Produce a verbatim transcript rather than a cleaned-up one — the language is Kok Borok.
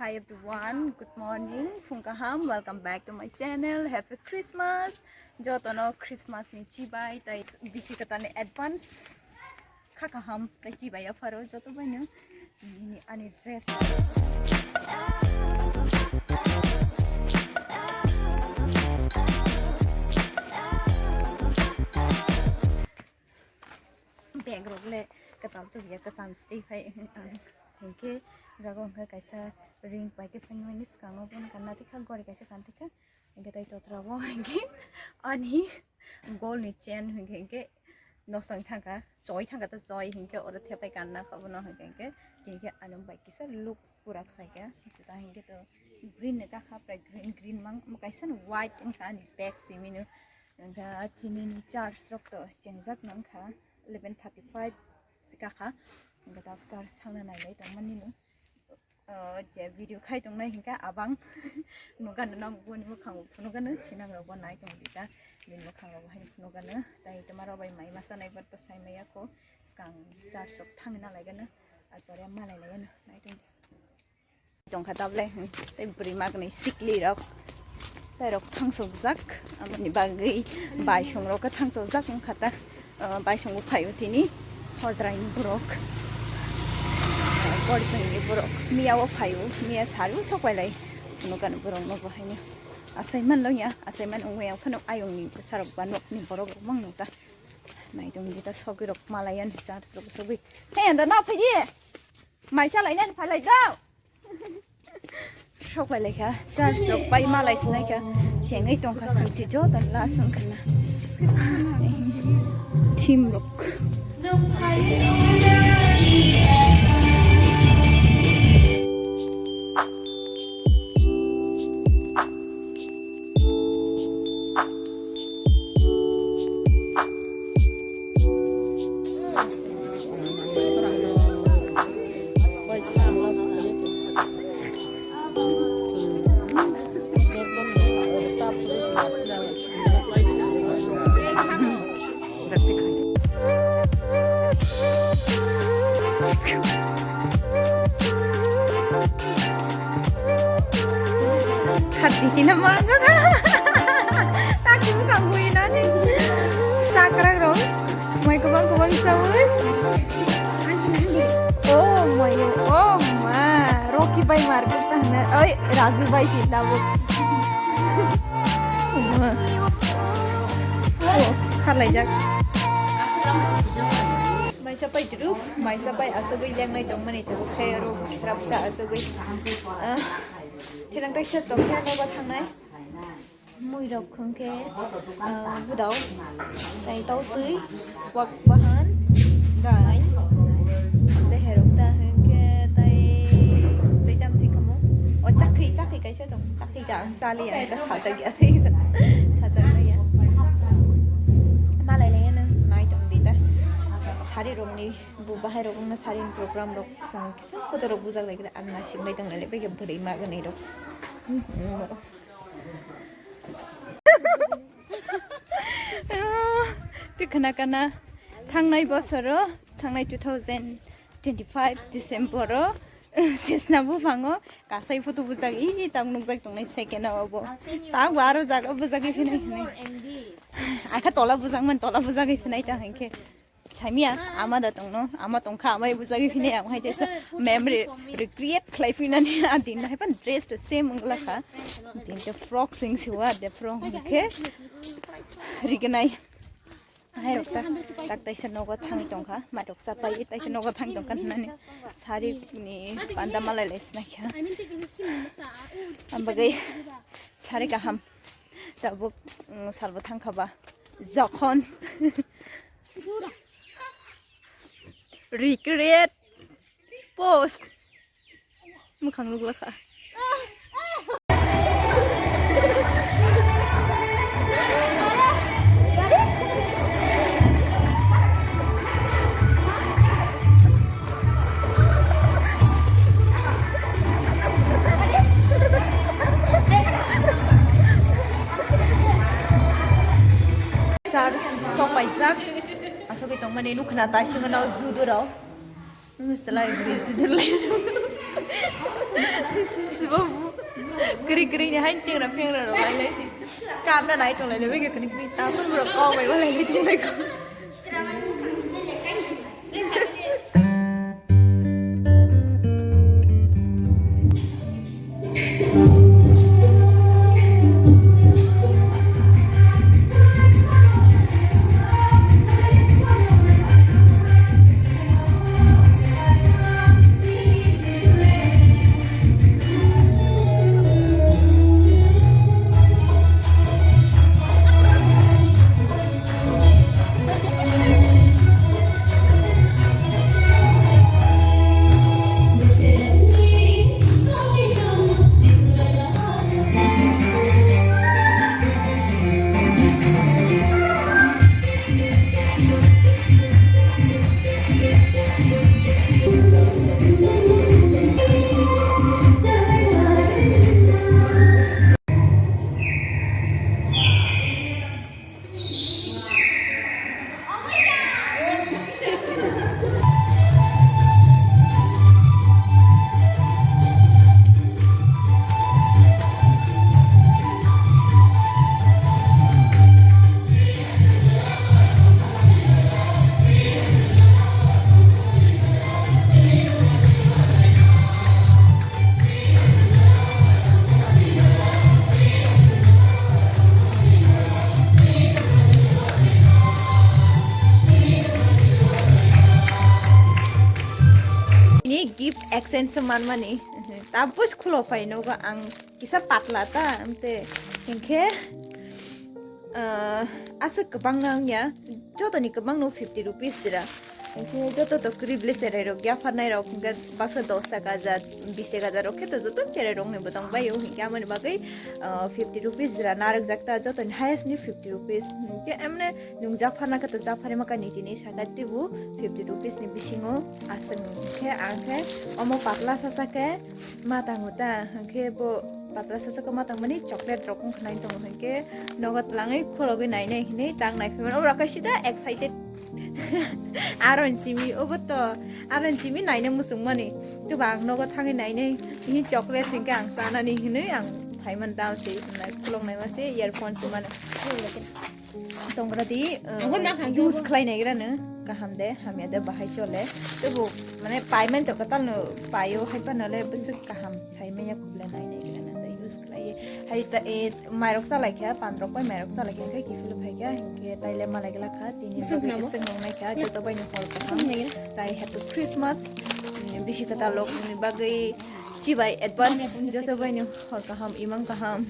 Hi everyone, good morning, phung kaham, welcome back to my channel, happy Christmas. Jotono Christmas ni chibai tai bisi kwtal ni advance kha kaham tai chibai apharo joto bai no ani dress. Bag rok le kwtal tubya kwcham stay phai ang hinkhe jago hwnkhe kaisa ring paite phai mani swkango bono kanna tikha gori kaisa kan tikha hinkhe tai totra bo hinkhe ani gold ni chain hinkhe hinkhe nosong thangkha choi thangkha to choi hinkhe oro thepai kanna kha bono hinkhe hinkhe ani bai kisa look pura khlaikha ta hinkhe to green ni kakha prai green green mang kaisa no white wngkha ani bag simi no. Hwnkhe chini ni charge rok to chengjak nang kha eleven thirty five si kakha. Hwnkhe tak charge thangna nailai tongmani no. O je video khai tongnai hinkhe abang nugano nok boni bwkhango phunugano thinang rok bo nai tong dita bini bwkhango bo haino phunugano tai toma rok bai mai masa nai bar to sai maya kho swkang charge rok thangna laigano ar pore malai laigano nai tong di. Tongkha tabule tei bwrwi magwnwi sikli rok tei rok thangsokjak aboni bagwi baisong rok khe thangsokjak wngkha ta. Baisongo phaio tini hordraini borok borsongni borok miya o phaio miya sari o sok pailai phunukani borok no bo haino asai man longya asai man wngya phano ayongni bwsarok ba nokni borok rok mang nota naitong dita sogwi rok malaya ni cha rok sogwi. Hey anda na phaidi. Mai chalainani phalai dao. Sok pai laikha, charge rok pai malai sinaikha. Chengwi tongkha singchi joto la songkhana. Thim rok. Khati tina mangga ka. Taki bukang bui nani. Sakrak rong. Mai kubang kubang sawi. Oh my, oh ma. Rocky bai mar kuk tahna. Oi, Raju bai si tabuk. Oh, kharlaijak. Maisa pai dru, maisa pai asugwi lengnai tongmani tabuk khe oro bwsra bwsa asugwi. Ah, thinang kaisa tongkhe nogo thangnai. Mui rok khwngkhe, ah, budao, tai tau twi, wak bahan, dai, tei herok ta hwnkhe tai twi tam si kamo. O chakri, chakri kaisa tong, chakri ta ang chali ang ta sajak ya se, sajak ya. Malai lai ano nai tong di ta. Sari rok ni, bo bahai rok wngna sari ni program rok sang kisa photo rok bujak lai khe ang naisik lai tong lai bai khe bwrwi ma gwnwi rok. Twi khna kana thangnai bosoro, thangnai two thousand twenty-five December o sesna buphango kasai photo bujak, i tam nukjak tongnai second o obo. Tang bo aro jaga bujagwi phinai hinwi. Akha tola bujakmani, tola bujagwi sinai ta hinkhe. Saimia, ama da tongno, ama tongkha, ama bujagwi phine, ang hai tesa memory recreate khlai phinani, a din hai pan dress to same wngla kha. Din te frock sing siwa, de frock khe rignai. Hai rok ta, tak taisa nogo thangwi tongkha, ma rok chapai, taisa nogo thangwi tongkha hinani sari ni panda malai lai sinai kha. Ambagai sari kaham, tabuk, mm, salbo thangkha ba, jokhon. Regret post. Mwkhang nuglakha. Char sok paijak. Asogwi tongmani nukha na taisingno judurok. Nung selai beri judulai. Sibo bu. Kri kri ni hain chengra phengra rok lai lai si. Kamna nai tong lai le bege kri kri. Tamon borok kok bai bo lai lai tong lai ko. Ini gift exchange se manmani. Tapos khulo phai nogo ang kisa patla ta, amte hinkhe, ah, aswk kwbangno wngya, jotoni kwbangno fifty rupees jora. Hinkhe joto to kwrwi ble cherai rok, yapharnai rok hinkhe baksa dos taka jat, bis taka jat rok khe to joto cherai rok ni bo tong bai o, hinkhe amoni bagwi, ah, fifty rupees jora narwk jak ta, jotoni highest ni fifty rupees. Hinkhe emne nwng japharna khe to japharwi ma kha nini saka teibo fifty rupees ni bisingo aswk hinkhe ang khe omo patla sasa khe ma tango ta, hinkhe bo patla sasa khe ma tangmani chocolate rok wngkha nai tongo, hinkhe nogo twlangwi khulogwi nainai hinwi tang nai phaimani. Obo rok khe sida excited. Aron simi obo to, aron simi naina muchungmani. Tei bo ang nogo thangwi nainai, ini chocolate hinkhe ang chanani hinwi ang phaiman dam se khulok naima se earphone se mano. Tongra di, uh, Ang hwn ma khang use khe khlai naigra no kaham de, hamya de, bahai chole. Tebo mane payment to katal no payo, hai pa no le bwswk kaham sai manya kuble nai naigra no da use khlai. Hai ta, e, mairok chalai kha, pandrok bai mairok chalai kha, khe kiphilwi phai kha, hinkhe taile malai gla kha, tini Bwswk bagwi namo? Bwswk nong nai kha, joto bai no hor kaham. Bwswk nai gla? Tai happy Christmas, mm, bisi kwtal rok ni bagwi chibai advance, Bwswk nai joto bai no hor kaham, imang kaham.